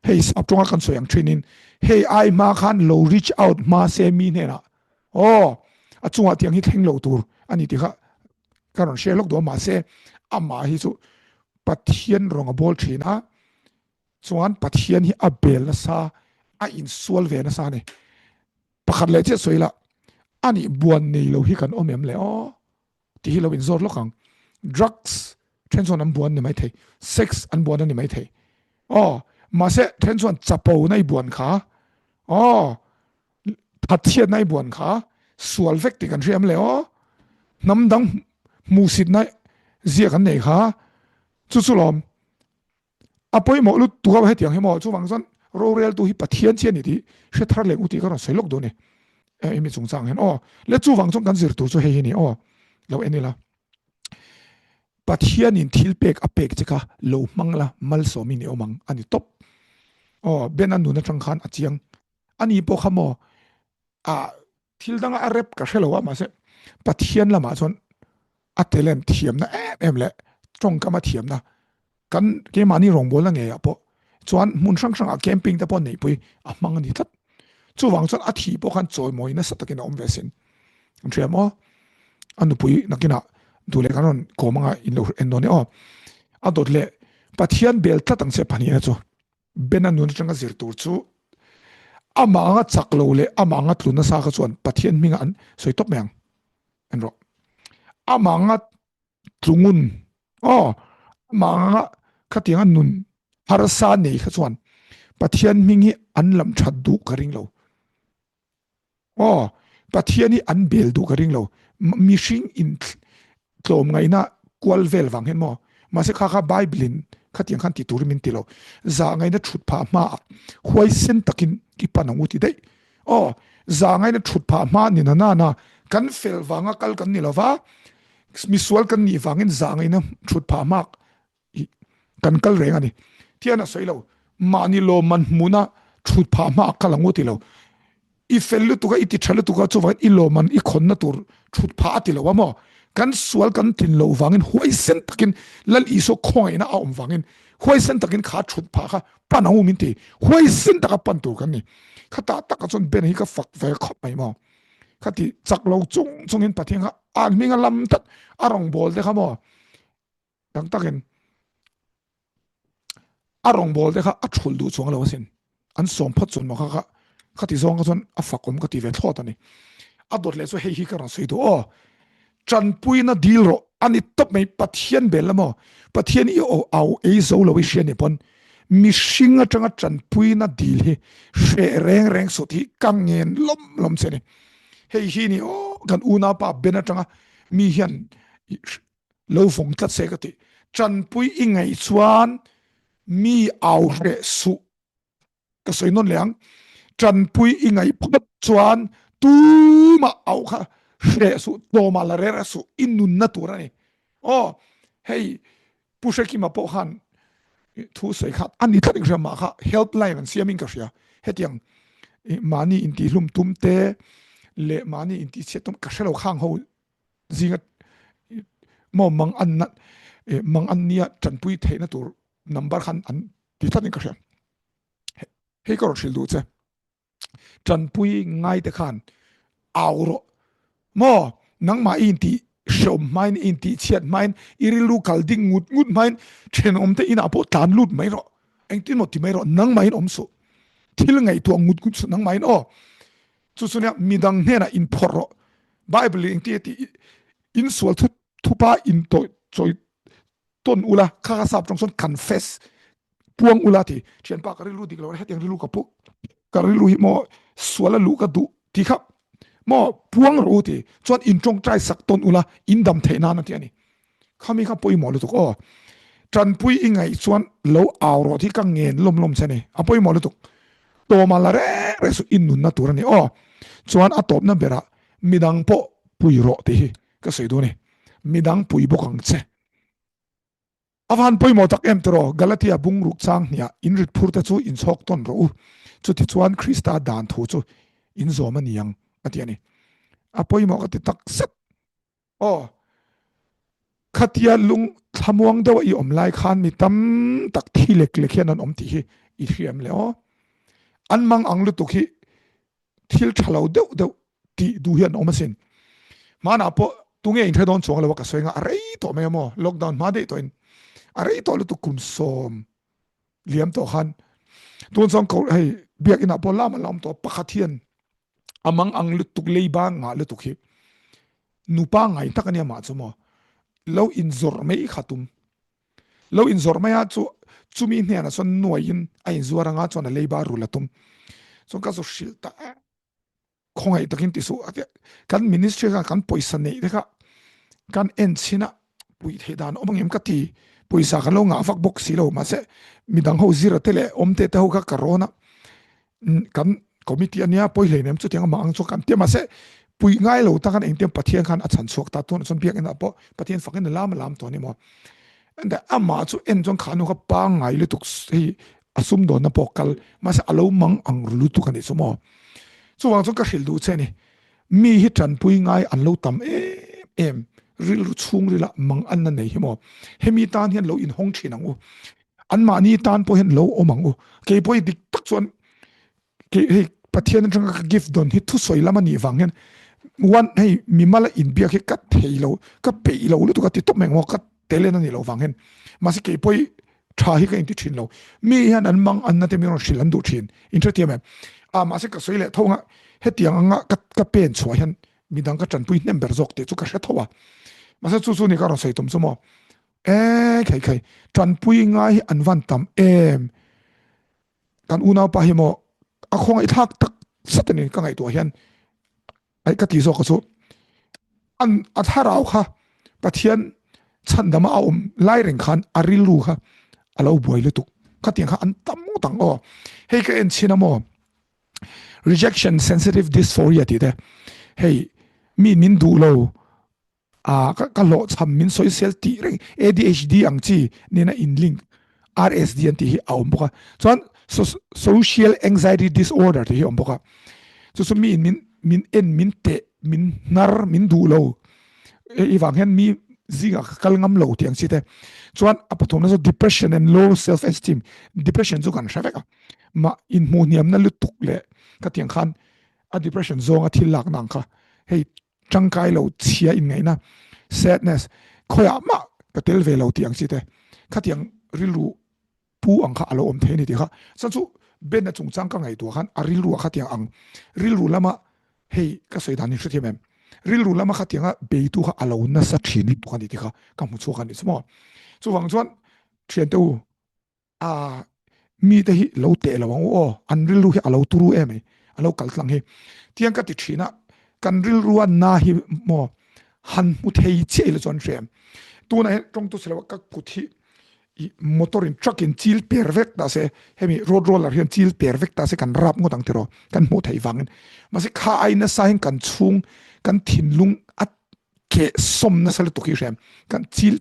hei sap tawnga kan sawi ang thinin hei ai hma khan lo reach out hma se mi hnenah aw a chungah tiang hi thleng lo tur ani ti kha ka rawn hre lawk duh a mahse amah hi chu Pathian rawng a bawl thin a chuan Pathian hi a bel nasa a insual ve nasa a ni pakhat leh chiah sawi la ani buan nei lo hi kan awm em le aw tih hi lo in zawt lawk ang drugs then chuan an buan ni mai thei sex an buan a ni mai thei aw mahse then chuan chapo na i buan kha aw thatchhiatna i buan kha sual vek tih kan hria em le aw hnam dang hmuhsitna zia kan nei kha chu chu lawm a pawimawh lutuk a hetiang hi maw chuvang chuan roreltu hi Pathian chian ni tih hre thar leh u tih ka rawn sawi lawk dawn ni emi chungchang hian aw le chuvang chuan kan zir tur chu hei hi ni aw lo en ila Pathianin thil pek a pek che kha lo hmang la malsawmin i awm ang a ni tawp aw Ben a nun atang khan a chiang ani pawh kha maw a thil danga a rep ka hrelo a mahse Pathian lamah chuan a talent thiamna em em leh tawngkam a thiamna kan keimahni rawngbawlna ngeiah pawh chuan hmun hrang hrangah camping te pawh neihpui a hmang a ni tlat chuvang chuan a thih pawh khan chawimawi nasa takin a awm ve sin an hria maw a nupui nakinah duh leh kan rawn kawm anga in lo en dawn e aw a dawt leh Pathian bel tlat ang che pahnihna chu Bena nun atanga zir tur chu amah anga chak lo leh amah anga tlu nasa kha chuan Pathian hminga an sawi tawp mai ang. En rawh. Amah anga tlungun aw amah anga khatianga nun harsa nei kha chuan Pathian hming hi an lam that duh ka ring lo. Aw, Pathian hi an bel duh ka ring lo. Mihring in tlawm ngaihna kual vel vang hian maw? Mahse kha kha Bible in khatiang khan ti turin min ti lo. Zah ngaina thut phah hmaah huaisen takin i pan ang u ti daih. Aw, zah ngaina thut phah hma ni na nana kan fel vanga kal kan ni lova, misual kan nih vangin zah ngaina thut phah hmak i kan kal reng a ni. Thian a sawi lo, mahni lawmman hmuna thut phah hma a kal ang u ti lo. I fel lutuk a, i ti tha lutuk a, chuvangin i lawmman i khawnna tur thut phah a ti lo a maw? Kan sual kan tlin loh vangin huaisen takin Lal Isua khawngaihna a awm vangin huaisen takin kha thut phah kha pan ang u min ti. Huaisen taka pan tur kan ni. Khatah takah chuan Ben hi ka fak ve khawp mai maw? Khati chak lo chung chungin Pathian kha a hming a lam tlat a rawngbâwl te kha maw? Tak takin a rawngbâwl te kha a thulh duh chuang lo asin. An sawm phawt chuan maw kha kha khati zawng kha chuan a fak awm ka ti ve thlawt a ni. A dawt leh chu hei hi ka rawn sawi duh aw. Tanpuina dil rawh a ni tawp mai Pathian bel la maw? Pathian i aw au ei zo lo i hria ni pawn mihring atanga tanpuina dil hi hreh reng reng sut hi ka ngen lawm lawm che ni. Hei hi ni aw kan unaupa Ben atanga mi hian lo vawng tlat se ka ti. Tanpui i ngaih chuan mi au hreh suh ka sawi nawn leh ang. Tanpui i ngaih phawt chuan tumah au kha hreh suh, tlawmah la reh reh suh, i nunna tur a ni. Aw, hei Pu Hrekima pawh khan thu sawi kha a ni tlat in ka hria, mah kha helpline an siamin ka hria. Hetiang mahni intihhlum tum te leh mahni intihchhiat tum ka hre lo khang ho zinga maw mang an na mang an nia tanpui theihna tur number khan an ti tlat in ka hria. Hei ka rawn hrilh duh che. Tanpui ngai te khan au rawh maw nangmah i intih hreawm hmain i intih chhiat hmain i rilru kal ding ngut ngut hmain thenawm te inah pawh tlan lut mai rawh. Engtin maw ti mai rawh nangmahin awm suh. Thil ngaihtuah ngut ngut suh nangmahin aw. Chu chu nia midang hnenah inphawrh rawh. Bible in engti ti insual thu thupa in to chawi tawn ula kha kha sap tawng chuan confess puang ula ti thianpa ka rilru dik lo hetiang rilru ka pu ka rilru hi maw sual a luh ka duh ti kha maw puang rawh u ti chuan in tawngtai sak tawn ula in dam theih nan a ti a ni. Khami kha pawimawh lutuk aw. Tanpui i ngaih chuan lo au rawh hi ka ngen lawm lawm che ni. A pawimawh lutuk. Tawma la reng reng chu i nunna tur a ni aw. Chuan a tawpna berah midang pawh pui rawh tih hi ka sawi duh a ni. Midang pui bawk ang che. A van pawimawh tak em tiraw? Galatia bungruk chang hniah in rit phur te chu in chhawk tawn rawh u. Chutichuan Krista dan thu chu in zawm a ni ang a ti a ni. A pawimawh ka ti tak zet. Aw, khatia lung thlamuang deuh a i awm lai khan mi tam tak thi lek lek hian an awm tih hi i hriam le aw. An mang ang lutuk hi thil tha lo deuh deuh tih duh hi an awm asin. Hmanah pawh tunge inhre dawn chuang lo a ka sawi nga a rei tawh mai a maw lockdown hma daih tawhin a rei tawh lutuk kum sawm liam tawh khan tun chuan ko hei biakinah pawh lam a la awm tawh pakhat hian a mang ang lutuk leiba ngah lutuk hi nupa ngai tak ania mah chu maw lo inzawrh mai kha tum lo inzawrh mai a chu chumi hnenah chuan nuaiin a inzuar anga chuan a leiba rul a tum chuan ka zu hrilh ta khawngaih takin ti suh kan ministry khan kan pawisa neih te kha kan en chhin a puih theih dan awm angem ka ti pawisa kan lo ngah vak bawk si lo mahse midang ho zira te leh awm te te ho kha ka rawn a kan committee ania pawi hlei nem chutiang amah ang chu kan tia mahse puih ngai lo tak an engtiang Pathian khan a chhan chhuak ta tunah chuan biakinn ah pawh Pathian fakin a lam a lam tawh a ni maw ende amah chu en chuan kha nu kha pangngai lutuk hei a sumdawnna pawh kal mahse a lo mang ang lutuk a nih chu maw chuvang chuan ka hrilh duh che a ni mi hi tanpui ngai an lo tam em em rilru chhungrila mang an na nei hi maw hemi tan hian lo inhawng thin ang u an mahni tan pawh hian lo awm ang u kei pawh hi dik tak chuan kei hei Pathian atanga ka gift dawn hi thusawi lam a nih vang hian one hei mimala inbiak hi ka thei lo ka peih lo lutuk a ti tawp mai ang maw ka talent a nih loh vang hian mahse kei pawh hi tha hi ka inti thin lo mi hian an mang anna te min rawn hrilh an duh thin inhrethiam em a mahse ka sawi leh tho anga hetiang anga ka ka pen chhuah hian midang ka tanpui hnem ber zawk tih chu ka hre tho a mahse chu chu ni ka rawn sawi tum chu maw E khai khai, tanpui ngai hi an van tam em. Kan unaupa hi maw a khawngaih thlak tak zet a ni ka ngaihtuah hian ai ka ti zawk a chu an a thlarau kha Pathian Chhandama a awm lai reng khan a rilru kha a lo buai lutuk. Khatiang kha an tam ngawt ang aw. Hei ka en chhin a maw? Rejection sensitive dysphoria tih te hei mi min duh lo a ka ka hlawhchham min sawisel tih reng ADHD ang chi nena in link RSD an tih hi a awm bawk a. Chuan social anxiety disorder tih hi a awm bawk a. Chu chu mi in min min en min teh min hnar min duh lo i vang hian mi zingah ka kal ngam lo tih ang chi te. Chuan a pathumna chu depression and low self esteem depression chu kan hre vek a. Mah inhmuh hniamna lutuk leh khatiang khan a depression zawnga thil lakna ang kha hei tangkai lo chhia inngaihna sadness khawiah mah ka tel ve lo tih ang chi te khatiang rilru pu ang kha a lo awm thei a ni tih kha chuan chu Ben-a chungchang ka ngaihtuah khan a rilru ah khatiang ang rilru lama hei ka sawi dan hi hrethiam em rilru lama khatianga beitu kha a lo nasa thin lutuk a ni tih kha ka hmu chhuak a ni chu maw chuvang chuan thiante u A mite hi lo teh lo ang u aw, an rilru hi a lo turu em mai, a lo kal tlang hi. Tiang ka ti thin a, kan rilrua na hi maw han hmu thei chiah ila chuan hrem. Tunah hian tawngtu si lo a ka kut hi i motor in truck in chil per vek ta se, hemi road roller hian chil per vek ta se kan rap ngawt ang tiraw, kan hmuh theih vangin. Mahse kha ai nasa hian kan chhung, kan thinlung a keh sawm nasa lutuk hi hrem kan chil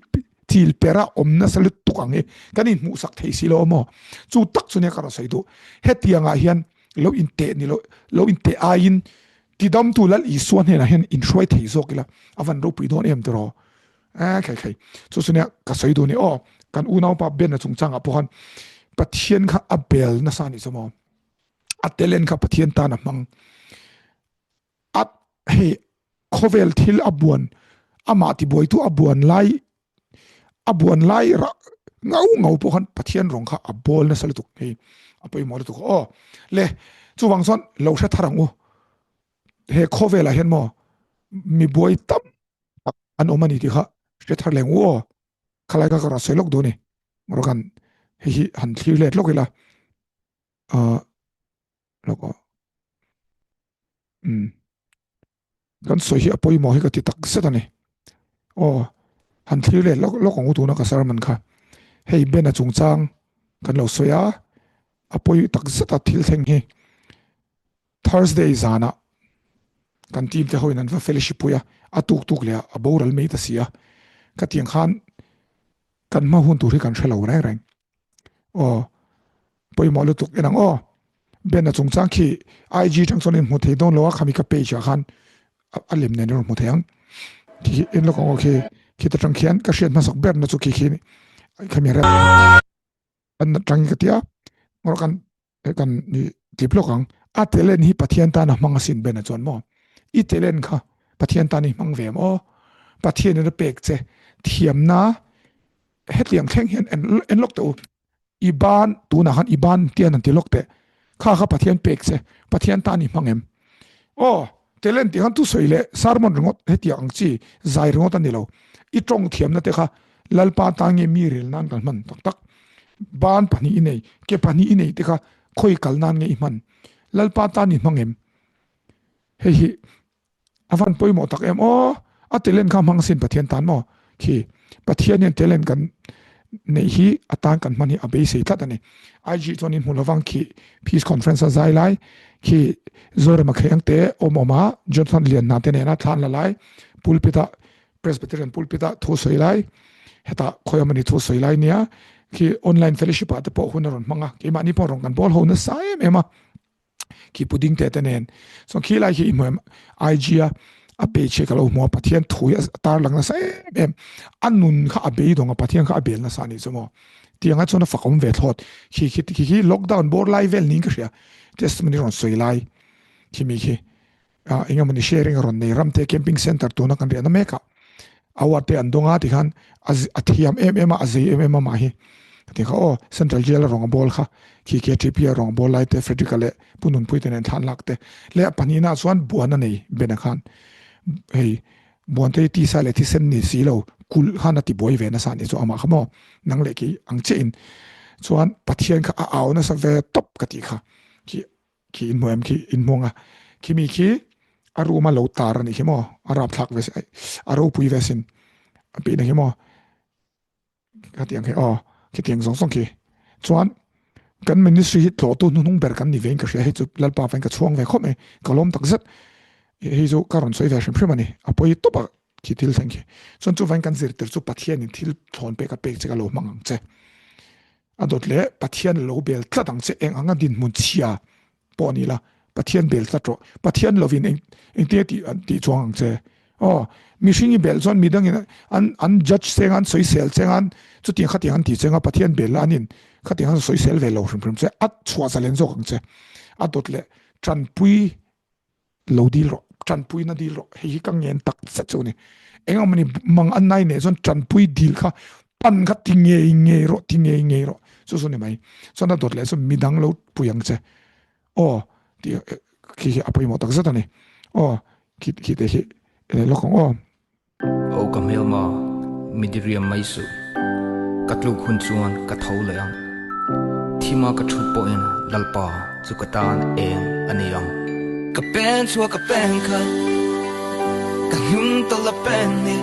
chil pera awm nasa lutuk ang hi kan in hmuh sak thei si lo maw chu tak chu nia ka rawn sawi duh hetiangah hian lo in teh ni lo lo in teh aiin tidamtu Lal Isua hnenah hian in hruai thei zawk ila a van ropui dawn em tiraw eh khai khai chu chu nia ka sawi duh ni aw kan unaupa Ben-a chungchangah pawh khan Pathian kha a bel nasa a nih chu maw a talent kha Pathian tan a hmang A hei khawvel thil a buan amah tibuaitu a buan lai a buan lai rah ngau ngau pawh khan Pathian rawng kha a bawl nasa lutuk hei a pawimawh lutuk aw le chuvang chuan lo hre thar ang u he khawvelah hian maw mi buai tam tak an awm a ni tih kha hre thar leng u aw khalai kha ka rawn sawi lawk duh a ni rawh kan hei hi han thlir let lawk ila ah lawk aw um kan sawi hi a pawimawh hi ka ti tak zet a ni aw han thlir leh lawk lawk ang u tuna ka sermon kha hei Ben-a chungchang kan lo sawi a a pawi tak zet a thil thleng hi Thursday zanah kan team te hoin an va fellowship pui a a tuk tuk leh a a boral mai ta si a ka tiang khan kan hma hun tur hi kan hre lo reng reng aw pawimawh lutuk en ang aw Ben-a chungchang khi IG tang chuan in hmu thei dawn lo a khami ka page ah khan a lem nen in rawn hmu thei ang khi khi en lawk ang aw khi khi ta tang khian ka hriat hmasak ber na chu khi khi khami rem an tang ka tia ngawr kan kan ni tlip lawk ang a talent hi Pathian tan a hmang asin Ben-a chuan maw i talent kha Pathian tan i hmang ve em aw Pathian in a pek che thiamna hetiang thleng hian en lawk teh u i ban tunah khan i ban tian an ti lawk teh kha kha Pathian pek che Pathian tan i hmang em aw talent tih khan thu sawi leh sermon ringawt hetiang ang chi zai ringawt a ni lo i tawng thiamna te kha Lalpa tan nge mi rel nan kan hman tak tak ban pahnih i nei ke pahnih i nei te kha khawi kal nan nge i hman Lalpa tan i hmang em hei hi A van pawimawh tak em aw, a talent kha hmang sin Pathian tan maw? Khi Pathian hian talent kan neih hi a tan kan hman hi a beisei tlat a ni. IG chuan in hmu lovang khi Peace Conference a zai lai khi Zorema Kheng te awm awm a Jonathan Lianhna te nena thlan la lai pulpit ah Presbyterian pulpit ah thu sawi lai hetah khawi awm a ni thu sawi lai nia khi online fellowship ah te pawh hun a rawn hmang a keimahni pawh rawn kan bawl ho nasa em em a. Khi puding te te nen so khi lai khi i hmu em IG a a page hi ka lo hmu a Pathian thu hi a tar lang nasa em em a nun kha a beidawng a Pathian kha a bel nasa anih chu maw tiang a chuan a fak awm ve thlawt khi khi khi khi lockdown bawr lai vel niin ka hria testimony rawn sawi lai khi mi khi ah eng emawni sharing a rawn nei Ramte camping center tuna kan riahna mek ah award te an dawng a tikhan a thiam em em a a zei em em a mah hi ka ti kha aw central jail a rawng a bawl kha khi KTP a rawng a bawl lai te Frederick-a leh Pu Nunpui te nen thlan lak te leh a pahnihna ah chuan buan a nei Bena khan hei buan te hi tisa leh thisen ni si lo kulh khan a ti buai ve nasa anih chu amah kha maw nang leh kei ang chiah in chuan Pathian kha a au nasa ve tawp ka tih kha khi Khi in hmu em khi in hmuang a khi mi khi a room a lo tar a nih khi maw a rapthlak ve a ropui ve sin a pih na khi maw. Khatiang khi aw khitiang zawng zawng khi chuan kan ministry hi tlawhtu hnuhnung ber kan ni vein ka hria hei chu Lalpa vain ka chhuang ve khawp mai ka lawm tak zet hei chu ka rawn sawi ve hrim hrim a ni a pawi tawp a khi thil thleng khi chuan chu vain kan zirtir chu Pathianin thil thlawn pek a pek che ka lo hmang ang che a dawt leh Pathian lo bel tlat ang che eng anga dinhmun chhia pawh ni la Pathian bel tlat rawh Pathian lovin eng engtia tih an tih chuang ang che aw mihring i bel chuan midangin an an judge cheng an sawisel cheng an chutiang khatiang an ti cheng a Pathian bel la anin khatiang an sawisel ve lo hrim hrim che a chhuah zalen zawk ang che a dawt leh tanpui lo dil rawh tanpuina dil rawh hei hi ka ngen tak zet chu ni eng amani mang an nai nei chuan tanpui dil kha pan kha ti ngei ngei rawh ti ngei ngei rawh chu chu ni mai chuan a dawt leh chu midang lo pui ang che aw ti khi hi a pawimawh tak zet a ni aw khi khi te hi lawk ang aw. Aw ka hmelma, mi diriam mai suh. Ka tluk hun chuan ka tho leh ang. Thima ka thut pawhin Lalpa chu ka tan eng a ni ang. Ka pen chhuah ka pen kha, ka hnung tawlh a pen ni.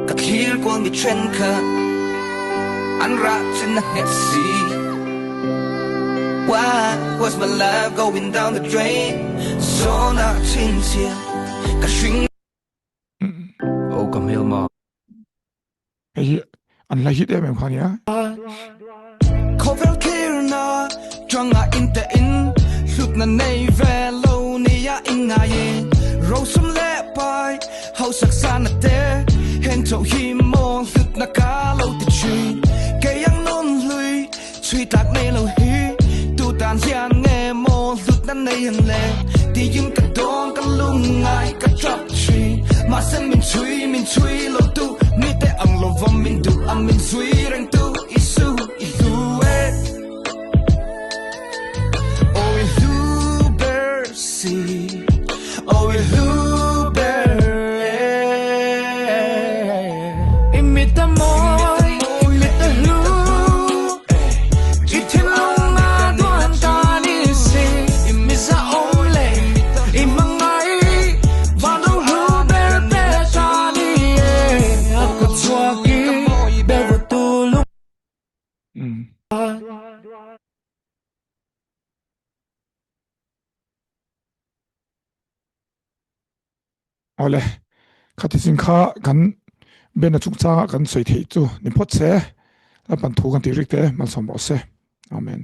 Ka thlir kual mi then kha, an rah chin a nghet si. Why was my life going down the drain? Zawnah chhinchhiah ka hring. Aw ka hmelma. Hei hi an la hit em em kha nia. Khawvel thirna tanga inte in hlutna nei ve lo nia inngaiin rosum leh pai hausak sana te heng chauh hi maw hlutna ka lo ti thin kei ang nun hlui chhui tlak nei lo hi tu tan hian nge maw hlutna nei ang le tiin ka dawng ka lungngai ka tap thin mahse min chhui min chhui lo tu mite ang lova min duh ang min zui reng tu Isu i hlu e Oh i hlu ber si Oh i hlu ber e I mit a mawi i mit a hlu I thinlung a duan ta ni si I miza awm leh i hmangai Van ro hlu ber ber ta ni e A kut chhuak i ber vawt tu lung Awle, khati chin kha kan Ben-a chungchanga kan sawi theih chu ni phawt se, Lalpan thu kan tih rik te malsawm rawh se. Amen.